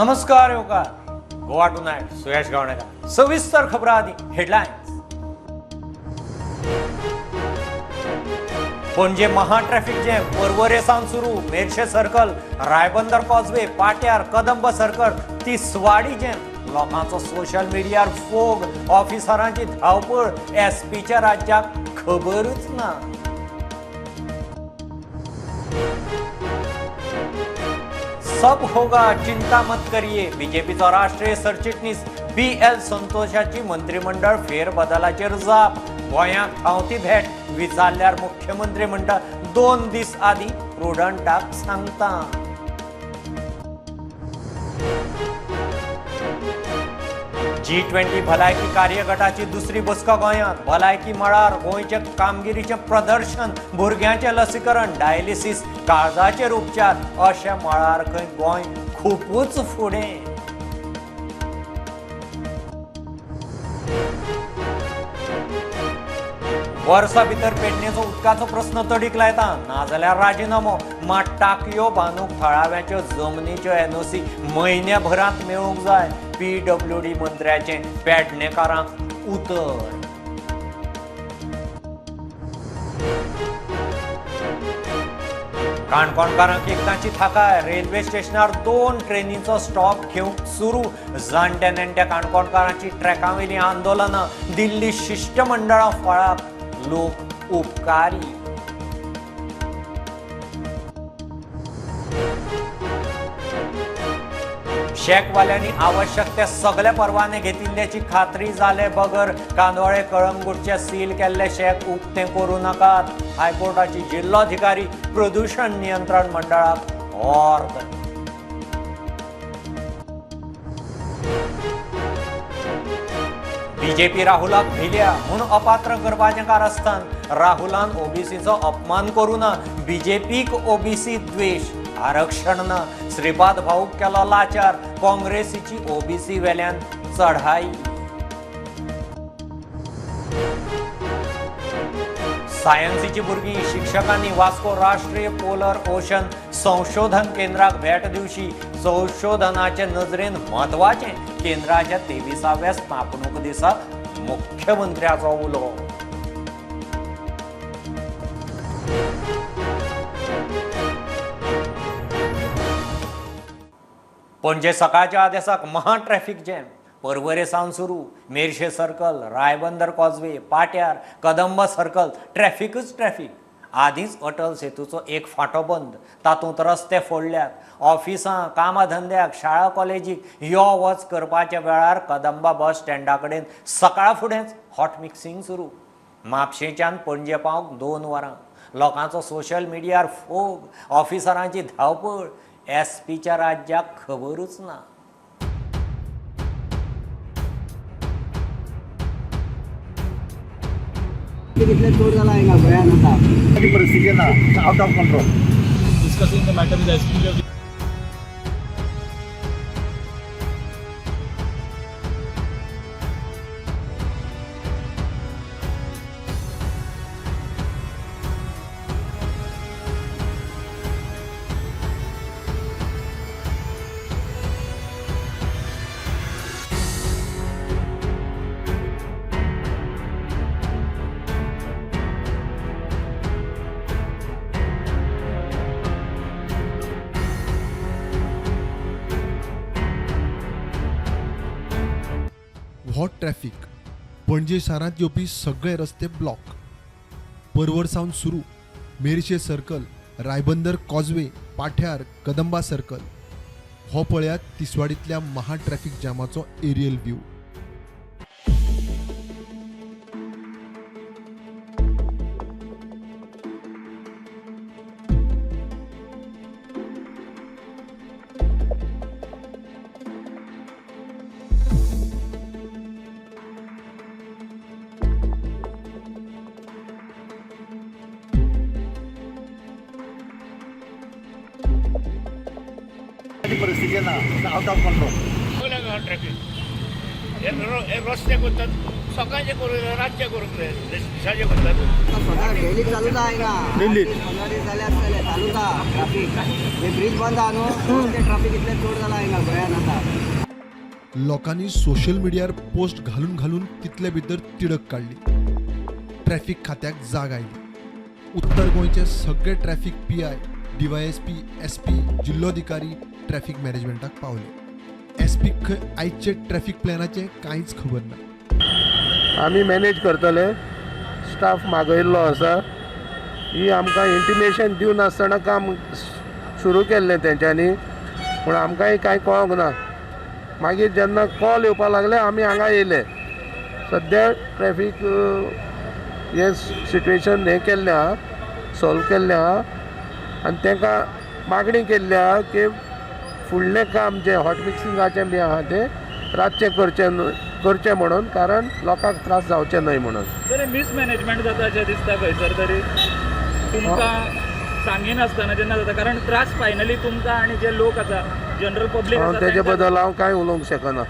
नमस्कार येवकार गोवा टुनायट सुयश गावणेकर. सविस्तर खबरां आदी हेडलायन्स. पणजे महा ट्रॅफिक जॅम. पर्वरे सावन सुरू मेरशे सर्कल, रायबंदर कॉजवे, पाट्यार, कदंब सर्कल, तिसवाडी जॅम. लोकांचो सोशल मिडियार फोग, ऑफिसरांची धांवपळ, एसपीच्या राज्याक खबरूच ना. सब होगा चिंता मत करिये. बीजेपीचो राष्ट्रीय सरचिटणीस BL संतोषाची मंत्रिमंडळ फेरबदलाचेर जाप. गोंयांक थावती भेट विचारल्यार मुख्यमंत्री म्हणटा 2 दीस आदी प्रुडंटाक सांगता. G20 भलायकी कार्यगटाची दुसरी बसका गोंयांत. भलायकी मळार गोंयचे कामगिरीचें प्रदर्शन, भुरग्यांचें लसीकरण, डायलिसीस, काळजाचेर उपचार अशा मळार खंय गोंय खुबूच फुडें. वर्सा भितर पेडणेचो उदकाचो प्रस्न तडीक लायता, नाजाल्यार राजिनामो. मात टाकयो बांदूंक थळाव्यांच्यो जमनीच्यो NOC म्हयन्याभरांत मेळूंक जाय. PWD मंत्र्याचें पेडणेकारांक उतर. काणकोणकारांक एकदांची थाकाय. रेल्वे स्टेशनार 2 ट्रेनींचो स्टॉप घेवंक सुरू. जाणट्या नेणट्या काणकोणकारांची ट्रॅकावेलीं आंदोलनां. दिल्ली शिश्टमंडळां फळाक लोक उपकारी. शॅकवाल्यांनी आवश्यक ते सगळे परवाने घेतिल्ल्याची खात्री जाले बगर कांदोळे कळंगूटचे सील केल्ले शॅक उक्ते करूं नाकात. हायकोर्टाची जिल्लोधिकारी प्रदूषण नियंत्रण मंडळाक ऑर्द. बीजेपी राहुलाक भिल्या म्हूण अपात्र करपाचें कारस्थान. राहुलान ओबीसीचो अपमान करूं ना. बीजेपीक ओबीसी द्वेश, आरक्षण ना. श्रीपाद भाऊक केलो लाचार. काँग्रेसीची ओबीसी वेल्यान चढाई. सायन्सीची भुरगीं शिक्षकांनी वास्को राष्ट्रीय पोलर ओशन संशोधन केंद्राक भेट दिवची. संशोधनाचे नजरेन म्हत्वाचें. केंद्राच्या 23व्या स्थापणूक दिसा मुख्यमंत्र्याचो उलो. पणजे सकाळच्या आदेसाक महा ट्रॅफिक जॅम. पर्वरे सावन सुरू मेरशे सर्कल, रायबंदर कॉजवे, पाट्यार, कदंब सर्कल, ट्रॅफिकच ट्रॅफिक. आदींच अटल सेतूचो एक फांटो बंद, तातूंत रस्ते फोडल्यात. ऑफिसां, कामां धंद्याक, शाळा कॉलेजीक यो वच करपाच्या वेळार कदंबा बस स्टँडा कडेन सकाळ फुडेंच हॉट मिक्सिंग सुरू. म्हापशेंच्यान पणजे पावंक 2 वरां. लोकांचो सोशल मिडियार फोग, ऑफिसरांची धांवपळ. एसपीच्या राज्याक खबरूच ना. कितले चड जाला हिंगा गोंयान आतां परिस्थिती ना, out of control. Discussing the matter with SP. हो ट्रॅफिक पणजे शारांत येवपी सगळे रस्ते ब्लॉक. पर्वर सावन सुरू मेरशे सर्कल, रायबंदर कॉजवे, पाठ्यार, कदंबा सर्कल. हो पळयात तिसवाडींतल्या महा ट्रॅफिक जामाचो एरियल व्यू. परिस्थिती ना, आउट ऑफ कंट्रोल. ट्रॅफिक हे रस्ते करतात. सकाळचें करूंक जाय, रातचें करूंक जाय, दिसाचें करतात. सदां डेली चालूच आहा हिंगा. 15 दीस जाले आसतले चालूच आहा ट्राफीक. हे ब्रीज बंद आहा न्हू, ते ट्राफीक इतलें चड जालां हिंगा गोंयान आतां. लोकांनी सोशल मिडियार पोस्ट घालून घालून तितले भितर तिडक काडली. ट्रॅफिक खात्याक जाग आयली. उत्तर गोंयचे सगळे ट्रॅफिक पीआय, डीवायएसपी, एसपी, जिल्लोधिकारी ट्रॅफिक मॅनेजमेंटाक पावले. एसपी खंय आयचे ट्रॅफिक प्लॅनाचें कांयच खबर ना. आमी मॅनेज करतले, स्टाफ मागयल्लो आसा. ही आमकां इंटिमेशन दिवनासतना काम सुरू केल्लें तेंच्यांनी, पूण आमकांय कांय कळोंक ना. मागीर जेन्ना कॉल येवपाक लागले आमी हांगा येयले. सद्या ट्रॅफीक हें सिट्युएशन हें केल्लें आहा, सॉल्व केल्लें आहा आनी तांकां मागणी केल्ली आहा की फुडलें काम जें हॉट मिक्सिंगाचें बी आहा तें रातचें करचें म्हणून, कारण लोकांक त्रास जावचे न्हय म्हणून. सर, मिसमॅनेजमेंट जाता अशें दिसता खंयसर तरी तुमकां सांगिनासतना जेन्ना जाता, कारण त्रास फायनली तुमकां आनी जे लोक आसा जनरल पब्लीक हांव आसा तेजे तांकां. बद्दल हांव कांय उलोवंक शकना.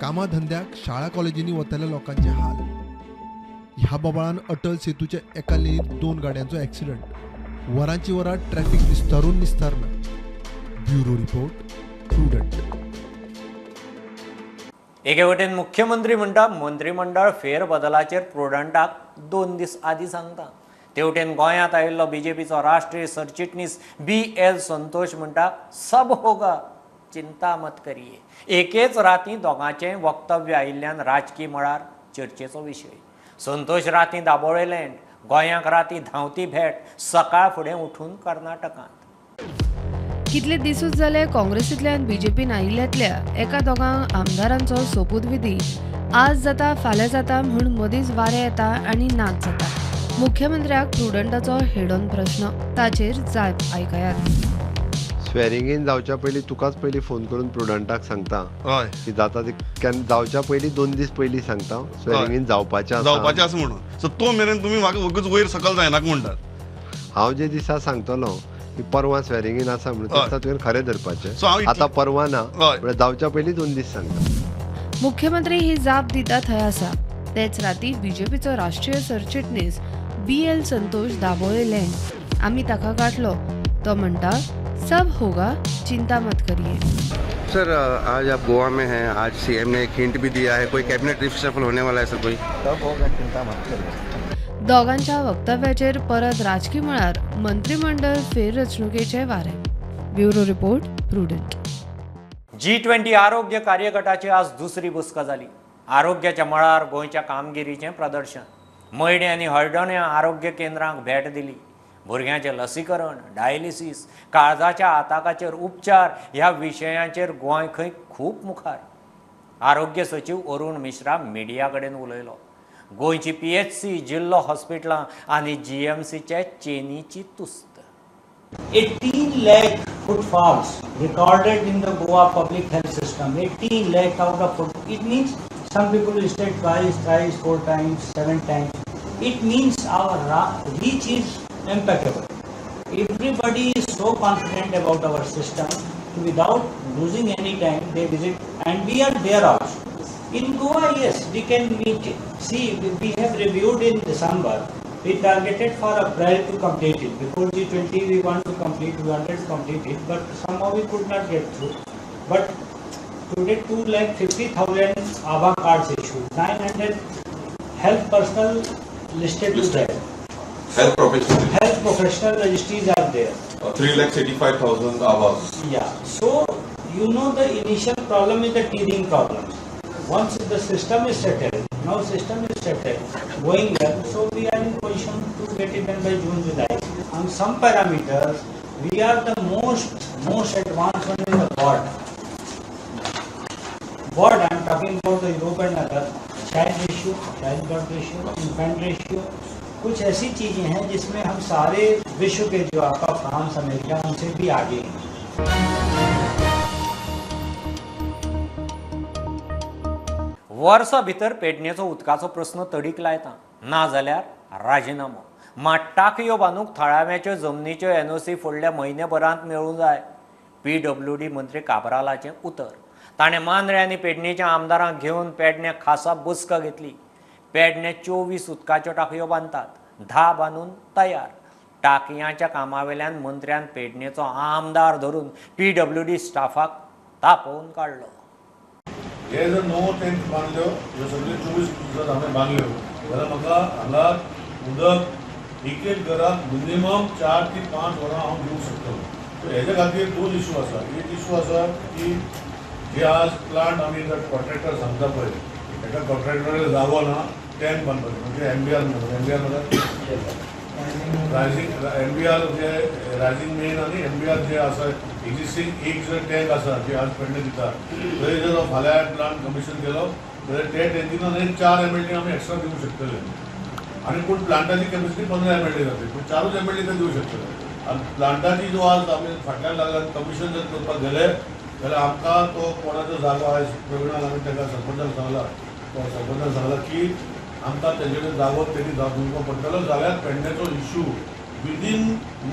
कामाधंद्याक, शाळा कॉलेजींनी वतल्या लोकांचे हाल. ह्या बोवाळान अटल सेतूच्या एका लेनीत 2 गाडयांचो ॲक्सिडंट. वरांची वरां ट्रॅफिक निस्तारून निस्तारना. Bureau report, Prudent. एके वटेन मुख्यमंत्री म्हणटा मंत्रीमंडळ फेरबदलाचेर प्रुडंटाक 2 दीस आदीं सांगता, ते वटेन गोंयांत आयिल्लो बीजेपीचो राष्ट्रीय सरचिटणीस BL Santosh म्हणटा सब होगा, चिंता मत करिये. एकेच राती दोगांचें वक्तव्य आयिल्ल्यान राजकी मळार चर्चेचो विशय. संतोष राती दाबोळेलँड, गोंयांक राती धांवती भेट, सकाळ फुडें उठून कर्नाटकांत. कितले दिसूच जाले काँग्रेसींतल्यान बीजेपीन आयिल्ल्यांतल्या एका दोगांक आमदारांचो सोपूतविधी आज जाता फाल्यां जाता म्हूण मदींच वारें येता आनी नाच जाता. मुख्यमंत्र्याक प्रुडंटाचो हेडोन प्रश्न, ताचेर जाप आयकयात. स्वेरिंग इन जावच्या पयलीं तुकाच पयलीं फोन करून प्रुडंटाक सांगता हय की जाता ते केन्ना जावच्या पयलीं 2 दीस पयलीं सांगता स्वेरिंग इन जावपाचें आसा, जावपाचें आसा म्हणून. सो तो मेरेन तुमी म्हाका वगूच वयर सकल जायनाका म्हणटात. हांव जे दिसा सांगतलो की परवां स्वेरिंग इन आसा म्हणून, त्या दिसा तुवें खरें धरपाचें. सो हांव आतां परवां ना, हय. म्हळ्यार जावच्या पयलीं 2 दीस सांगता. मुख्यमंत्री ही जाप दिता थंय आसा, तेच राती बीजेपीचो राष्ट्रीय सरचिटणीस BL Santosh दाबोळेलँड आमी ताका गाठलो. तो म्हणटा सब होगा, चिंता मत करिए. सर, आज आप गोवा में हैं, आज सीएम ने एक हिंट भी दिया है, कोई कैबिनेट रिशफल होने वाला है सर कोई? सब होगा, चिंता मत करिए. दोगांच्या वक्तव्याचेर परत राजकी मळार मंत्रिमंडळ फेररचणुकेचे वारें. Bureau report, Prudent. G20 आरोग्य कार्यगटाची आज दुसरी बसका जाली. आरोग्याच्या मळार गोंयच्या कामगिरीचें प्रदर्शन. मयडे आनी हळदोण्या आरोग्य केंद्रांक भेट दिली. भुरग्यांचें लसीकरण, डायलिसीस, काळजाच्या आताकाचेर उपचार ह्या विशयांचेर गोंय खंय खूब मुखार. आरोग्य सचीव अरुण मिश्रा मिडिया कडेन उलयलो. गोंयची PHC, जिल्लो हॉस्पिटलां आनी GMCचे चेनीची तुस्त. 18 lakh footfalls recorded in the Goa public health system. 18 lakh out of 40. It means some people visited twice, thrice, 4 times, 7 times. It means our reach is impeccable. Everybody is so confident about our system, without losing any time they visit, and we are there also. In Goa, yes, we can meet it. See, we have reviewed in December. We targeted for April to complete it. Before G20 we want to complete, we wanted to complete it, but somehow we could not get through. But today 250,000 ABHA cards issued, 900 health personnel listed to there. Health professional. Health professional registries are there. 385,000 ABHAs. Yeah. So, you know, the initial problem is the teething problems. Once the system is settled, now system is settled, going well, so we are in position to get it done by June, July. On some parameters, we are the most advanced one in the world. World, I am talking about the Europe and other. Child ratio, child birth ratio, infant ratio, कुछ AC चीज़ें हैं जिसमें हम सारे विश्व K जो आपका France, America, उनसे भी आगे हैं. वर्सा भितर पेडणेचो उदकाचो प्रस्न तडीक लायता, ना जाल्यार राजिनामो. मात टाकयो बांदूंक थळाव्यांच्यो जमनीच्यो NOC फुडल्या म्हयनेभरांत मेळूंक जाय. PWD मंत्री काब्रालाचें उतर. ताणें मांद्रे आनी पेडणेच्या आमदारांक घेवन पेडणे खासा बसका घेतली. पेडणे 24 उदकाच्यो टाकयो बांदतात, 10 बांदून तयार. टाकयांच्या कामावेल्यान मंत्र्यान पेडणेचो आमदार धरून PWD स्टाफाक तापोवन काडलो. हे जर 9 टँक बांदल्यो, ह्यो सगळ्यो 24 जर हांवें बांदल्यो जाल्यार म्हाका हांगा उदक एक एक घराक मिनिमम 4 ते 5 वरां हांव दिवंक शकतलो. सो हेजे खातीर 2 इशू आसा. एक इशू आसा की जे आज प्लांट आमी जर कॉन्ट्रॅक्टर सांगता पळय, एका कॉन्ट्रॅक्टराक जागो ना टँक बांदपाचो, म्हणजे MBR म्हणटा. MBR म्हणल्यार रायजींग, MBR जे रायजींग मेन आनी MBR जे आसा एक्झिस्टींग एक जर टँक आसा जे आज पेडणे दिता, थंय जर फाल्यां प्लांट कमिशन केलो जाल्यार ते टँकीन एक 4 MLD आमी एक्स्ट्रा दिवंक शकतले. आनी पूण प्लांटाची कॅपेसिटी 15 MLD जातली, पूण 4 MLD ते दिवंक शकतले. आनी प्लांटाची जो आज आमी फाटल्यान लागला कमिशन जर करपाक गेले जाल्यार आमकां तो कोणाचो जागो आयज प्रविणान आमी ताका सरपंचान सांगला, तो सरपंचान सांगला की आमकां तेजे कडेन जागो तेणी दिवपाक पडटलो, जाल्यार पेडण्याचो इशू विदीन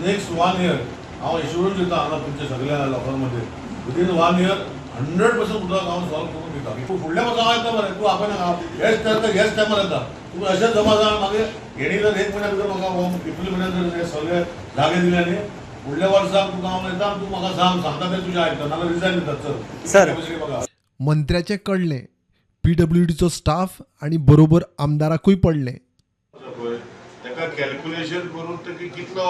नेक्स्ट 1 इयर हांव एश्युरन्स दिता हांगा तुमच्या सगळ्या लोकां मदीं, विदीन 1 इयर 100% उदक हांव सॉल्व करून दिता. तूं फुडल्या वर्सा हांव येता मरे, तूं आपयनाका, हेच टायमार हेच टायमार येता, तूं अशेंच जमा जावन मागीर हेणी जर 1 म्हयन्या भितर म्हाका एप्रील म्हयन्यान जर हे सगळे जागे दिले न्ही, फुडल्या वर्साक तुका हांव येता, तूं म्हाका सांग, सांगता तें तुजें आयकता, नाजाल्यार रिजायन दिता. चल सर. मंत्र्याचें कळ्ळें, PWDचो स्टाफ आनी बरोबर आमदाराकूय पडलें. ताका कॅल्क्युलेशन करून ते कितलो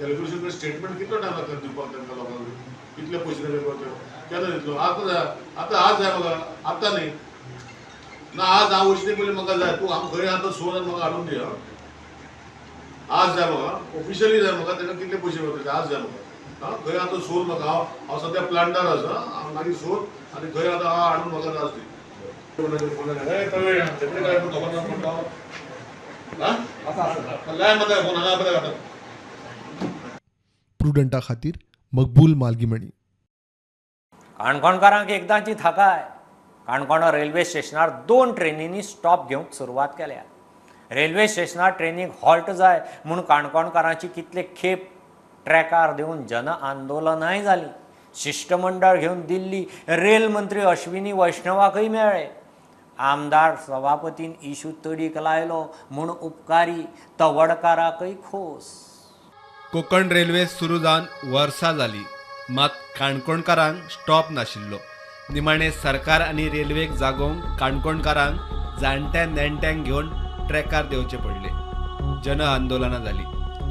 कॅल्क्युलेशन स्टेटमेंट कितलो टायम लागता दिवपाक तांकां लोकांक, कितले पयशे तांकां केन्ना दितलो? आतां जाय, आतां आज जाय म्हाका, आतां न्ही ना, आज हांव वचचे पयलीं म्हाका जाय, तूं हांव खंय आतां सोद आनी म्हाका हाडून दी. आज जाय म्हाका, ऑफिशियली जाय म्हाका, ताका कितले पयशे मेळटले आज जाय म्हाका. आं खंय आतां सोद म्हाका, हांव हांव सद्या प्लांटार आसा, हांव मागीर सोद आनी खंय आतां हांव हाडून म्हाका आज दी. प्रुडंटा खातीर मकबूल मालगीमणी. काणकोणकारांक एकदांची थाकाय. काणकोण रेल्वे स्टेशनार 2 ट्रेनींनी स्टॉप घेवंक सुरवात केल्या. रेल्वे स्टेशनार ट्रेनीक हॉल्ट जाय म्हूण काणकोणकारांची कितले खेप ट्रॅकार दिवन जन आंदोलनांय जालीं. शिश्टमंडळ घेवन दिल्ली रेल मंत्री अश्विनी वैष्णवाकय मेळ्ळे. आमदार सभापतीन इशू तडीक लायलो म्हूण उपकारी तवडकाराकय खोस. कोकण रेल्वे सुरू जावन वर्सां जाली, मात काणकोणकारांक स्टॉप नाशिल्लो. निमाणे सरकार आनी रेल्वेक जागोवंक काणकोणकारांक जाणट्या नेणट्यांक घेवन ट्रॅकार देवचे पडले. जन आंदोलनां जाली.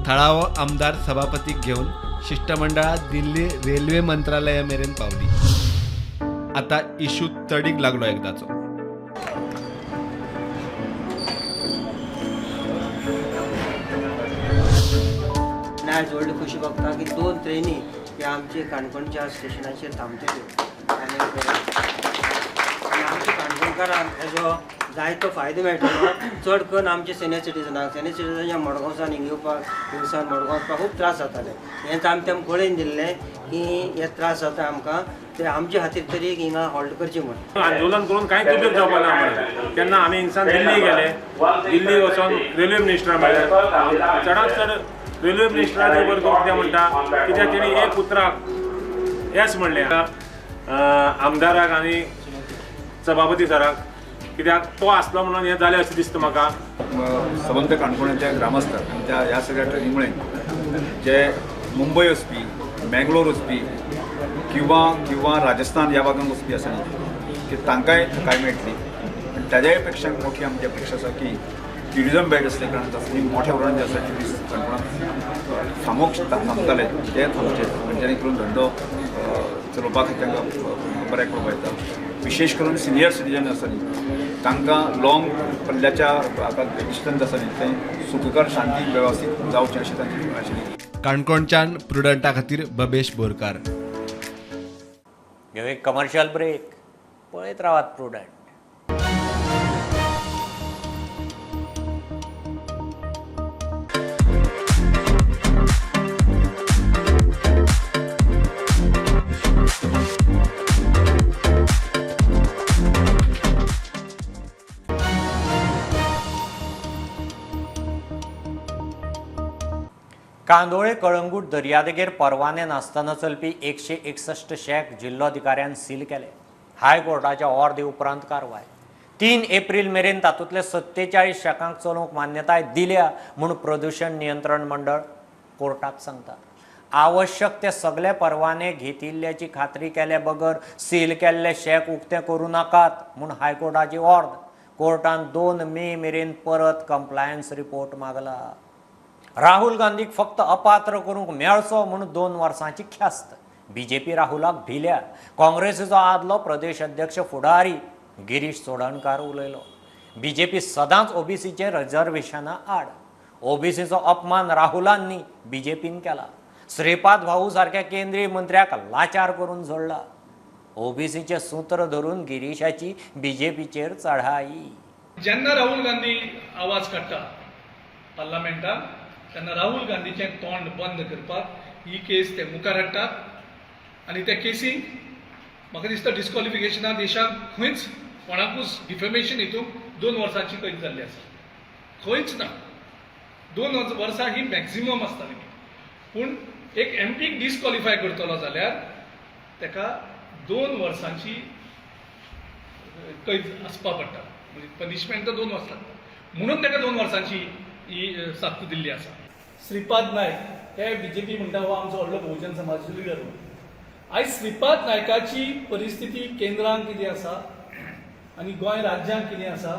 थळावो आमदार सभापतीक घेवन शिश्टमंडळां दिल्ली रेल्वे मंत्रालया मेरेन पावली. आतां इशू तडीक लागलो एकदाचो. आयज व्हडली खुशी भोगता की 2 ट्रेनी ह्या आमचे काणकोणच्या स्टेशनाचेर थांबतल्यो आनी आमच्या काणकोणकारांक हेजो जायतो फायदो मेळटलो. चड करून आमचे सिनियर सिटीजनाक, सिनियर सिटीजन ह्या मडगांवसान हिंग येवपाक, हिंगसान मडगांव वचपाक खूब त्रास जाताले. हेंच आमी तेमकां कळोवन दिल्लें की हे त्रास जाता आमकां, ते आमचे खातीर तरी हिंगा हॉल्ट करचे म्हूण. आंदोलन करून कांयच उपयोग जावपा ना म्हणलें. तेन्ना आमी हिंगसान दिल्ली गेले, दिल्ली वचोन रेल्वे मिनिस्टरा मेळ्ळे. चडांत चड रेल्वे मिनिस्टराचे बरें करून कितें म्हणटा, कित्याक तेणी एक उतराक येस म्हणलें आमदाराक आनी सभापती सराक, कित्याक तो आसलो म्हणून हें जालें अशें दिसता म्हाका. सबंद काणकोणाच्या ग्रामस्थ आमच्या ह्या सगळ्या ट्रेनीमुळे जे मुंबय वचपी, मँगलोर वचपी किंवा किंवा राजस्थान ह्या भागांत वचपी आसा न्ही, की तांकांय थकाय मेळटली. आनी ताज्याय पेक्षा मोठी आमची अपेक्षा आसा की ट्युरिजम बेल्ट असल्या कारणान आसा मोठ्या प्रमाणात जे आसा ट्युरिस्ट काणकोणांत थांबोवंक थांबताले ते थांबचे, जेणे करून धंदो चलोवपा खातीर तांकां बऱ्याक पडपा येता. विशेश करून सिनियर सिटीजन आसा न्ही, तांकां लॉंग पल्ल्याच्या डिस्टन्स आसा न्ही तें सुखकर शांती वेवस्थीत जावचें अशें तांची आशिल्ली. काणकोणच्यान प्रुडंटा खातीर बबेश बोरकार. घेवं एक कमर्शियल ब्रेक, पळयत रावात प्रुडंट. कांदोळे कळंगूट दर्यादेगेर परवाने नासतना चलपी 161 शॅक जिल्लोधिकाऱ्यान सील केले. हायकोर्टाच्या ऑर्दी उपरांत कारवाय. 3 एप्रील मेरेन तातूंतले 47 शॅकांक चलोवंक मान्यताय दिल्या म्हूण प्रदूशण नियंत्रण मंडळ कोर्टाक सांगता. आवश्यक ते सगळे परवाने घेतिल्ल्याची खात्री केले बगर सील केल्ले शॅक उक्ते करूं नाकात म्हूण हायकोर्टाची ऑर्द. कोर्टान 2 मे मेरेन परत कंप्लायन्स रिपोर्ट मागला. राहुल गांधीक फक्त अपात्र करूंक मेळचो म्हूण 2 वर्सांची ख्यास्त. बीजेपी राहुलाक भिल्या. काँग्रेसीचो आदलो प्रदेश अध्यक्ष फुडारी गिरीश चोडणकार उलयलो. बीजेपी सदांच ओबीसीचे रिजर्वेशना आड. ओबीसीचो अपमान राहुलांनी बीजेपीन केला. श्रीपाद भाऊ सारक्या केंद्रीय मंत्र्याक लाचार करून सोडला. ओबीसीचे सूत्र धरून गिरीशाची बीजेपीचेर चढाई. जेन्ना राहुल गांधी आवाज काडटा पार्लमेंटात तेन्ना राहुल गांधीचें तोंड बंद करपाक ही केस ते मुखार हाडटात आनी त्या केसीक म्हाका दिसता डिस्क्वॉलिफिकेशना देशांत खंयच कोणाकूच डिफेमेशन हितून 2 वर्सांची कैद जाल्ली आसा, खंयच ना. 2 वर्सां ही मॅक्झिमम आसताली, पूण एक एमपीक डिस्क्वॉलिफाय करतलो जाल्यार ताका 2 वर्सांची कैद आसपा पडटा, म्हणजे पनिशमेंट तर 2 वर्सां लागता, म्हणून ताका 2 वर्सांची ही सक्त दिल्ली आसा. श्रीपाद नायक हे बीजेपी म्हणटा हो आमचो व्हडलो बहुजन समाजाचो लिडर. आयज श्रीपाद नायकाची परिस्थिती केंद्रांत कितें आसा आनी गोंय राज्यांत कितें आसा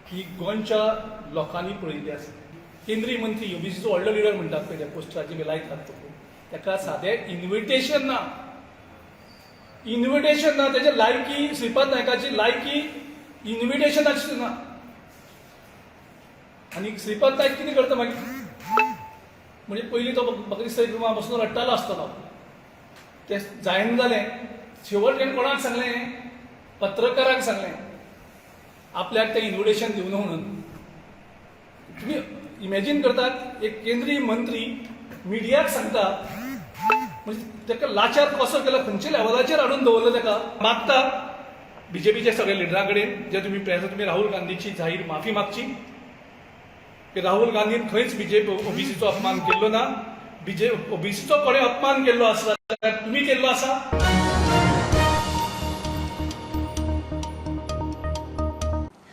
ही गोंयच्या लोकांनी पळयल्ली आसा. केंद्रीय मंत्री ओबीसीचो व्हडलो लिडर म्हणटात पळय त्या पोस्टराचे बी लायतात पळय, ताका सादें इन्विटेशन ना, इन्विटेशन ना. तेजे लायकी, श्रीपाद नायकाची लायकी इन्विटेशनाची ना. आनी श्रीपाद नायक कितें करता मागीर, म्हणजे पयलीं तो म्हाका दिसता एक रुमा बसून रडटालो आसतलो. तें जायना जालें, शेवट तेणें कोणाक सांगलें, पत्रकारांक सांगलें आपल्याक तें इन्विटेशन दिवना म्हणून. तुमी इमॅजीन करतात, एक केंद्रीय मंत्री मिडियाक सांगता, म्हणजे ताका लाचार कसो केला, खंयच्या लेवलाचेर हाडून दवरलो ताका. मागता बीजेपीच्या सगळ्या लिडरां कडेन, जे तुमी प्रेस, तुमी राहुल गांधीची जाहीर माफी मागची की राहुल गांधीन खंयच बीजेपी ओबीसीचो अपमान केल्लो ना. बीजे ओबीसीचो कोणें अपमान केल्लो आसा जाल्यार तुमी केल्लो आसा.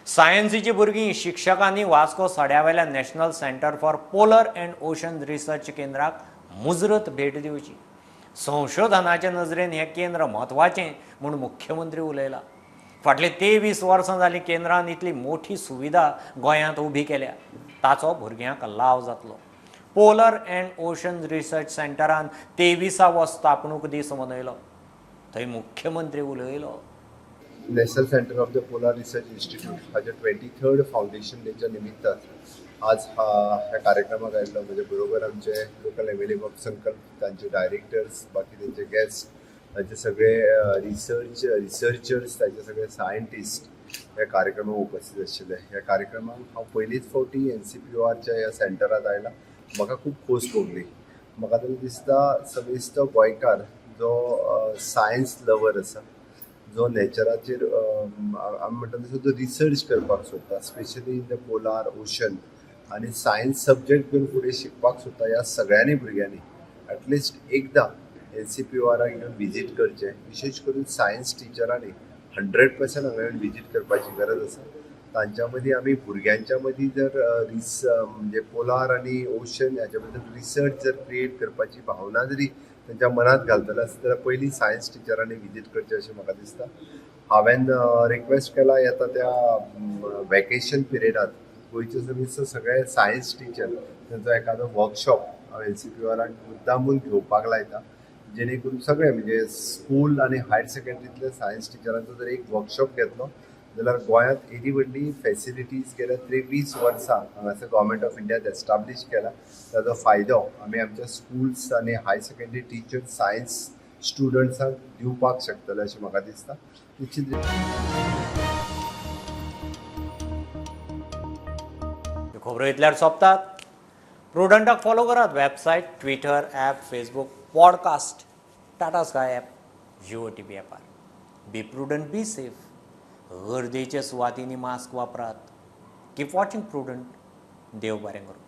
सायन्सीची भुरगीं शिक्षकांनी Vasco सड्यावेल्या national centre for polar and ocean research केंद्राक मुजरत भेट दिवची. संशोधनाचे नजरेन हें केंद्र म्हत्वाचें म्हूण मुख्यमंत्री उलयला. फाटले 23 वर्सां जालीं केंद्रान इतली मोठी सुविधा गोंयांत उबी केल्या, ताचो भुरग्यांक लाव जातलो. पोलर अँड ओशन रिसर्च सेंटरान 23वो स्थापणूक दीस मनयलो, थंय मुख्यमंत्री उलयलो. National centre of the polar research institute हाच्या 23rd foundation डेच्या निमित्तान आज ह्या कार्यक्रमाक आयिल्लो. म्हजे बरोबर आमचे लोकल MLA बाब संकल्प, तांचे डायरेक्टर्स, बाकी तांचे गेस्ट, तांचे सगळे रिसर्चर्स, तांचे सगळे सायंटिस्ट ह्या कार्यक्रमाक उपस्थित आशिल्ले. ह्या कार्यक्रमाक हांव पयलीच फावटी NCPORच्या ह्या सेंटरांत आयला. म्हाका खूब खोस भोगली. म्हाका तरी दिसता समेस्त गोंयकार जो सायन्स लवर आसा, जो नेचराचेर आमी म्हणटा तसो जो रिसर्च करपाक सोदता, specially in the polar ocean, आनी सायन्स सब्जेक्ट घेवन फुडें शिकपाक सोदता, ह्या सगळ्यांनी भुरग्यांनी एटलिस्ट एकदां NCPORाक येवन विजीट करचें. विशेश करून सायन्स टिचरांनी 100% हांगा येवन विजीट करपाची गरज आसा. तांच्या मदीं आमी भुरग्यांच्या मदीं जर म्हणजे पोलार आनी ओशन हाच्या बद्दल रिसर्च जर क्रिएट करपाची भावना जरी तांच्या मनांत घालतले आसत जाल्यार पयलीं सायन्स टिचरांनी विजीट करचें अशें म्हाका दिसता. हांवें रिक्वेस्ट केला येता त्या वेकेशन पिरियडांत गोंयचे समेस्त सगळे सायन्स टिचर तांचो एखादो वर्कशॉप हांव NCPORाक मुद्दामून घेवपाक लायता, जेणे करून सगळे म्हणजे स्कूल आनी हायर सेकंडरींतल्या सायन्स टिचरांचो जर एक वर्कशॉप घेतलो जाल्यार गोंयांत एदी व्हडली फॅसिलिटीज गेल्या 23 वर्सां हांगासर गव्हर्मेंट ऑफ इंडियान एस्टाब्लीश केला, ताजो फायदो आमी आमच्या स्कुल्स आनी हायर सेकंडरी टिचर सायन्स स्टुडंट्सांक दिवपाक शकतले अशें म्हाका दिसता. निश्चित खबरो इतल्यार सोंपतात. प्रुडंटाक फॉलो करात website, Twitter app, Facebook, podcast, Tata Sky app, Jio TV ॲपार. Be prudent, be safe. गर्देच्या सुवातींनी मास्क वापरात. Keep watching Prudent. देव बरें करूं.